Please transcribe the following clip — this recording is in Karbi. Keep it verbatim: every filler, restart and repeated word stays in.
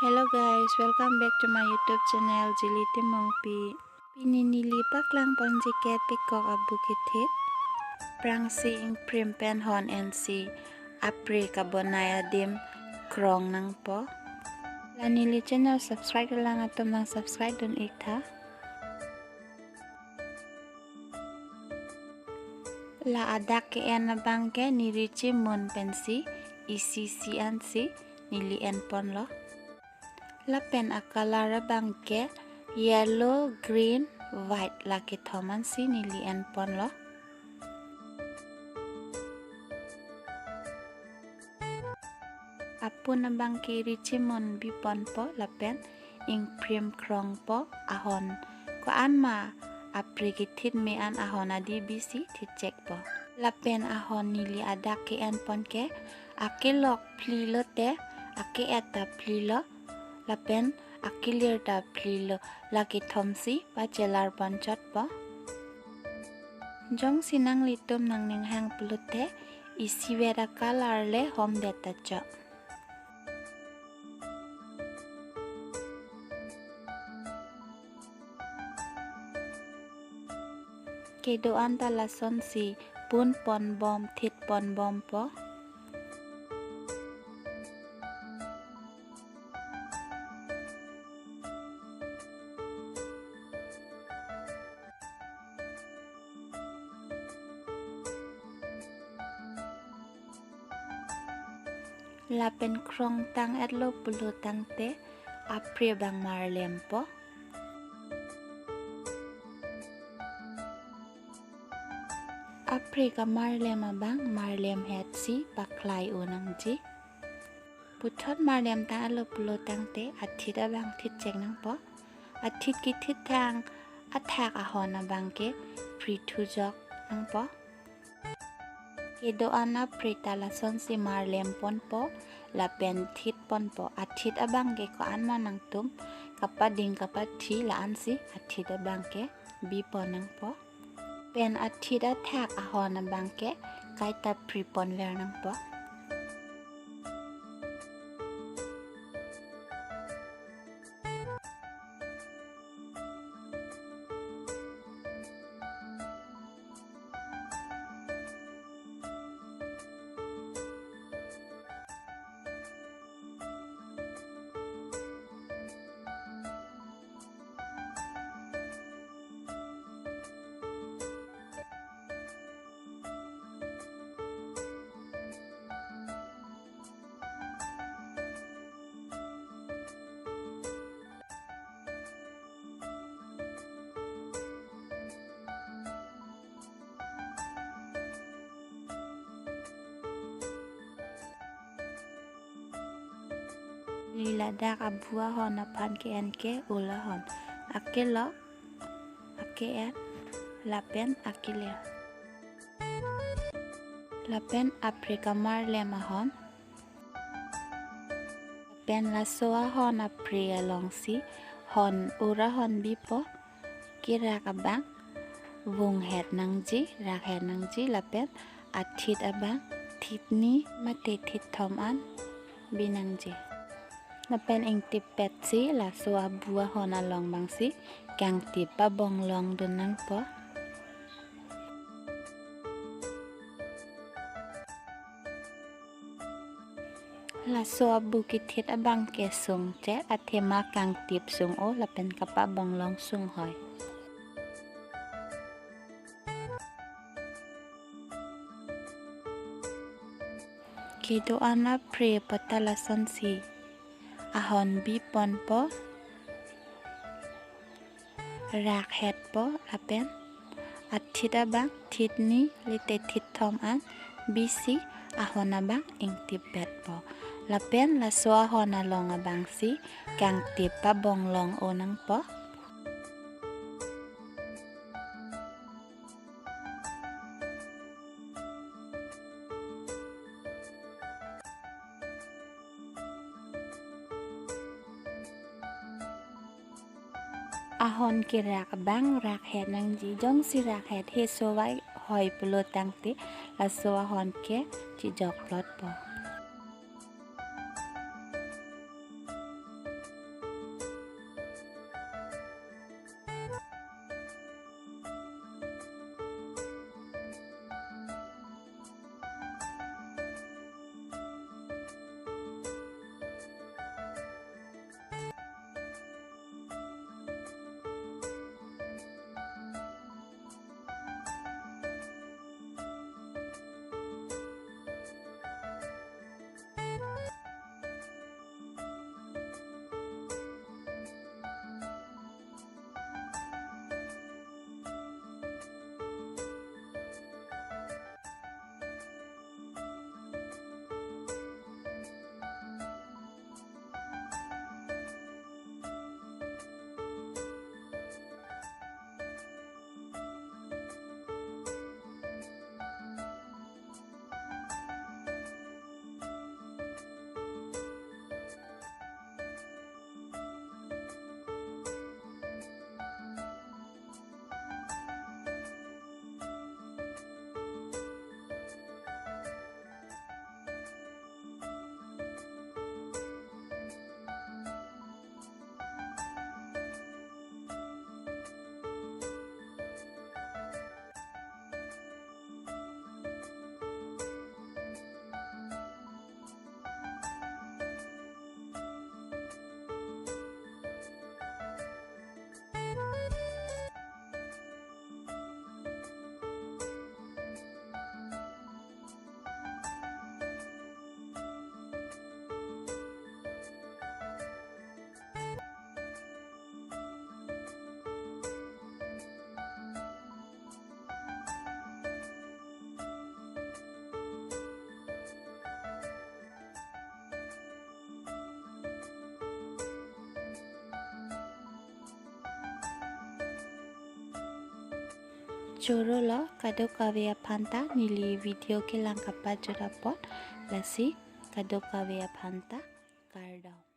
Hello guys, welcome back to my YouTube channel, Jili Timungpi. Pini neli paklang ponji ke pekok abu kethit. Prangsi ingprim pen hon ensi apre kabonai adim krong nangpo. La neli channel subscribe lang atum nang subscribe dun ik tha. La adak ke-en abang ke neli chimun pensi isi isi ansi neli en ponlo. Lapen a-color abang ke yellow, green, white la kethom ansi neli en ponlo. Apun abang ke richimun bi ponpo lapen ingprim krongpo ahon. Ko-an ma apre kethit me-an ahon adi bisi thitchekpo. Lapen ahon neli adak ke-en pon ke akelok phli lote ake-et ta phli lo lapen akelir ta phli lo, la kethomsi pachelar pon chotpo. Jongsi nanglitum nangning hang pulote isivet a-color le homdet ta chok. Kedo-an ta lasonsi pun ponbom, thit ponbompo. Lapen krong tang-etlo pulo tangte apre abang marlempo. Apre kamarlem abang marlem hetsi paklai-o nangji. Puthot marlem tang-etlo pulo tangte athit abang thitchek nangpo. Athit kethit tang athak ahon abang ke phri thujok nangpo. Kedo-an apre ta lasonsi marlem ponpo lapen thit ponpo. Athit abang ke ko-an ma nangtum kapading kapathi la-ansi athit abang ke bi pon nangpo. Pen athit athak ahon abang ke kaita phri ponver nangpo. Neli ladak abu ahon aphan ke-en ke ul ahon. Akelok, ake-et, lapen akelir. Lapen apre kamarlem ahon. Pen laso ahon apre alongsi hon ur ahon bipo. Kerak abang vunghet nangji, rakhet nangji, lapen athit abang thit ni mate thit thom an bi nangji. Lapen ingtip petsi laso abu ahon along abangsi kangtip pabong long dun nangpo. Laso abu kethit abang ke sungche, athema kangtip sung-o lapen kapabong long sunghoi. Kedo-an apre pu ta lasonsi ahon bi ponpo, rakhetpo lapen athit abang thit ni lite thit thom an bisi ahon abang ingtip petpo. Lapen laso ahon along abangsi kangtip pabong long-o nangpo. Ahon kerak abang rakhet nangji, jongsi rakhet he sovai hoi pulo tangte laso ahon ke chijok plotpo. Choro lo kadokave aphan ta neli video kelang kapajut apot, lasi kadokave aphan ta kardom.